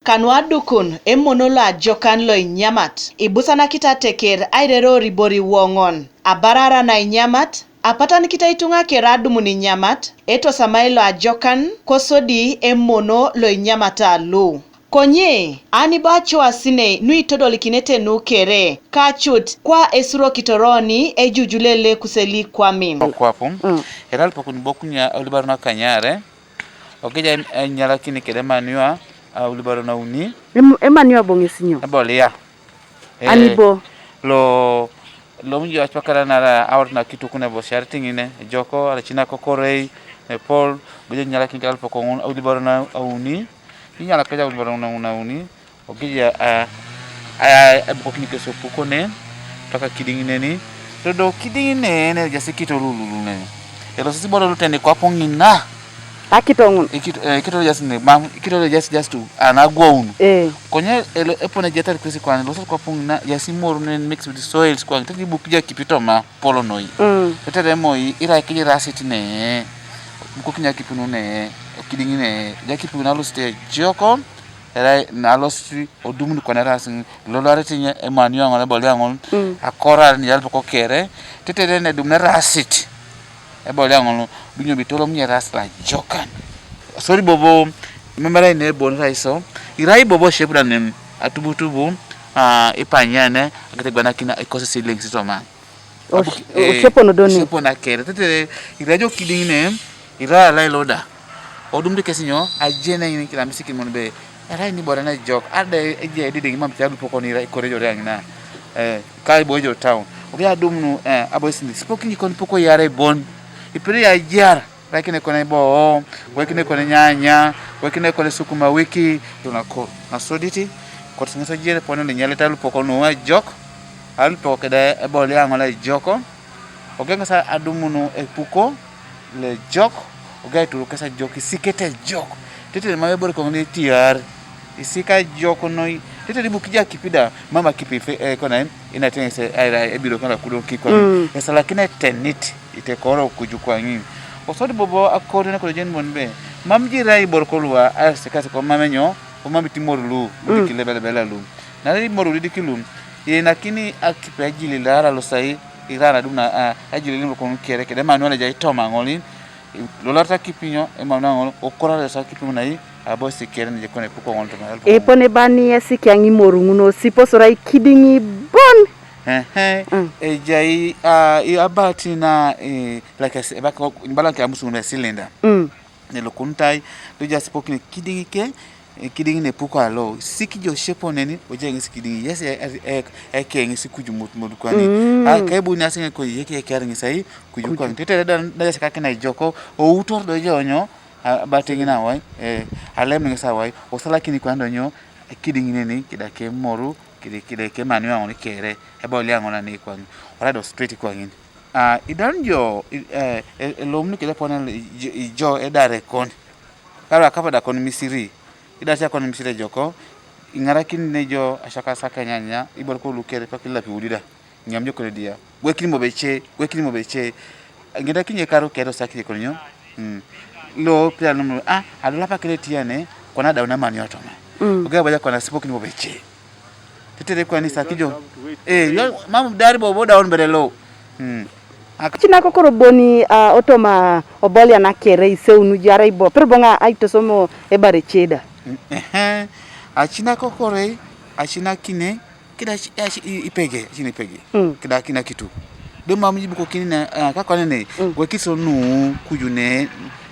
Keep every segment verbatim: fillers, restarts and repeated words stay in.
Kanu adukun emono lo ajokan lo inyamat, ibusanakit ateker aireror ibori woŋon, abarara na inyamat, apatanikit ituŋa kere adumun inyamat, etosama ilo ajokan kosodi emono lo inyamat alu. Konye, ani bo acoasinei nu itodolikinete nu kere, kacut, kwa esurokitoroni ejujulele kuseli kwamin. Okwapu, mm. Era lupokun bokunya olibaro na kanyare, ogeja enyalakini kede manua, a ulibaro na uni. Em-, emanua bo ŋesi nyo? Ebolia. Ani bo? Lo, lo mjo achwakara nara awar na kitu kune bo sharti ŋine, ejoko, ara cina kokorei, ne pol, ogeja enyalakini kede lupokon ulibaro na uni. Inyala keja ulibaro na uni. Ogeja a, a, a, ebukokini kesi opuko ne, paka kidiŋ neni. Todo kidiŋ ne, ne jasi kito lululu ne. Elo sisi bodo luteni kwa poŋina. Akito ŋun. Ikito, eh, ikito jasi ne, mam, ikito jasi, jasi tu, ana gwoun. Eh. Konye, elo, epone jetar kwesi kwa, lo sisi kwa poŋina, jasi moru ne mix with soils kwa, tati bukija kipito ma, polo noi. Mm. Tetere moi, ira kiji rasit ne, bukokinya kipinu ne, kidiŋ ne, ja kipinu na lo site joko, Erai na alosit odumuni kwana eras ŋin, lolo aret nye emani aŋol, eboli aŋol, mm, akorar ni yalpoko kere, tetere ne edum ne erasit, eboli aŋol, binyo bitolom nye eras lajokan. Sori bobo, memerai ne ebon raiso, irai bobo shepu da nem, atubutubu, ah, ipanyene, akitegbanakin ikosi silings toma. Osh-, eh, oshepo no doni. Oshepo na kere. Tete, irajo kidiŋ ne, ira alai loda. Odum de kesi nyo, ajene ini kila misiki mon be. Erai ni bora na jok. Ada eje edidiŋ mam cha lupo koni ira ikore jo reaŋ na. Eh, kai bo jo town. Oge adum nu, eh, abo sindi. Sipo kinyi kon poko yare bon. Ipere ya jar. Lakini kone bo, wekine kone nyanya, wekine kone sukuma wiki, tuna kor. Na soditi, kot singasa jere pone le nyale talu poko nuwa jok, alu poko kede eboli aŋola joko, oge ŋasa adumunu epuko, le jok, oge turu kasa jok, isikete jok. Tete ma ebori kone tiar, isika jok noi, tete dibu kija kipida, mama kipi fe, eh, kone, ina tengese, eh, ebiro kala kudo kikwa. Mm. Esa lakini tenit. Ite koro kuju kwaŋin. Kosodi bobo akori ne koro jen mon be. Mam jira i bor kolwa, a se kase ko mame nyo, ko mame ti mor lu, mm, diki lebele bele lu. Na i mor lu diki lu. Ye nakini akipe ajili la ara lo sai, irana dum na, a, ajili lim ko kere, kede manuel ja itoma ŋolin. Lo larta kipinyo, e manuel ŋol, okora le sa kipinyo na i, abo si kere ne je kone puko ŋol to na. E pone bani esiki aŋi moru ŋuno, sipo sora ikidiŋi bon. Ehe. Mm. Ejai, ah, i abati na, eh, like I said, baka, bala ke amusu na silinda. Mm. Ne lokuntai, do just poking kidiŋ ke, eh, kidiŋ ne puko alo. Siki jo shepo neni, oje ŋesi kidiŋ. Yes, eh, eh, eh, eh, ke ŋesi kuju mut mut kwani. Mm. Ah, kai bu na singe ko yeke yeke ar ŋesi ai, kuju kwani. Tete da, da, da, saka kena joko, o utor do jo nyo, a, bati ŋina wai, eh, alem ŋesi wai, o sala kini kwando nyo, kidiŋ neni, kida ke moru, kida, kida ke manu ya ŋoni kere, eba oli aŋona ni kwani, ora do straight kwa ŋin. Ah, idan jo, i, eh, e, e lomni kida pona i, i, jo edare kon. Kara kapa da kon Misiri. Ida sia kon Misiri joko, iŋarakin ne jo asaka saka nyanya, ibor ko lukere pa kila pi udida. Nyam jo kone dia. Wekin mo beche, wekin mo beche. Ngeda kinye karo kero sakire konyo. Mm. Lo pia no, ah, alola pa kile tiane, kona dauna mani otoma. Mm. Oge baja kona sipo kinye mo beche. Tetere kwani sakijo. Eh, yo, mam dari bobo daun bere lo. Mm. Ak- China kokoro boni, ah, otoma obolia na kere iseunu jara ibo. Pero bonga aitosomo ebare cheda. Mm, ehe. Achina kokore, achina kine, kida chi, achi, i, ipege, achina ipege. Mm. Kida kina kitu. Do mam jibu kokini na, ah, kakwane ne, mm, wekisonu kujune,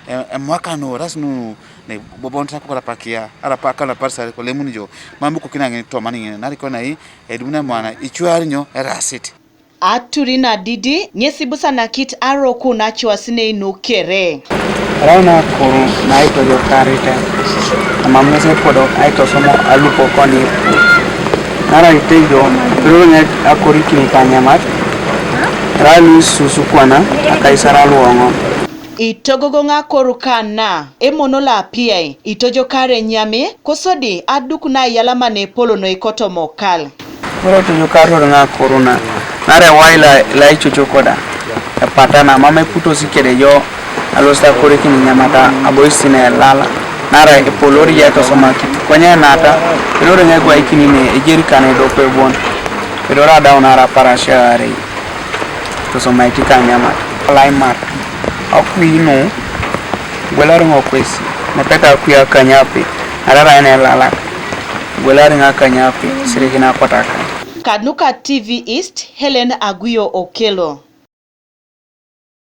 eh, eh, mwaka no, ras no, ne, bobon sa kokora pakia, ara paka na parsa ko lemuni jo. Mam bu kokina ngene to mani ngene, nari kona i, edumuna mwana, ichuari nyo, erasit. Aturi na didi, ŋesi busanakit aroku nacuasinei nu kere. Erai na akuru naitojokarite, amam ŋes epodo aitosomo alupo konipu. Naarai tejo, eroro ŋes akorikin ikanyamat, erai luisusukwana akaisar luoŋon. Itogogoŋ akoru kana, emono loapiai, itojokare nyame, kosodi aduk naiyalama nepolo noi kotomokal. Ore tuju karor ŋa koruna, nare wai la, la icucu koda, epatana, mam eputosi kede jo, alosit akorikin inyamata, aboisin elala, Naarai epolori iyong aitosoma akituk. Konye nata, edore ng'egwaikin ne ejerikan ediope bon. Edore adaun naarai aparasia aarei. Itosomaitie kanyamat. Alaimar. Akui nu, egwelari ng'okwesi. Nepeta akui akanyape. Nararai na elalak. Egwelari ng'akanyape. Sirikin akwatakan. Kanuka T V East, Helen Aguyo Okello.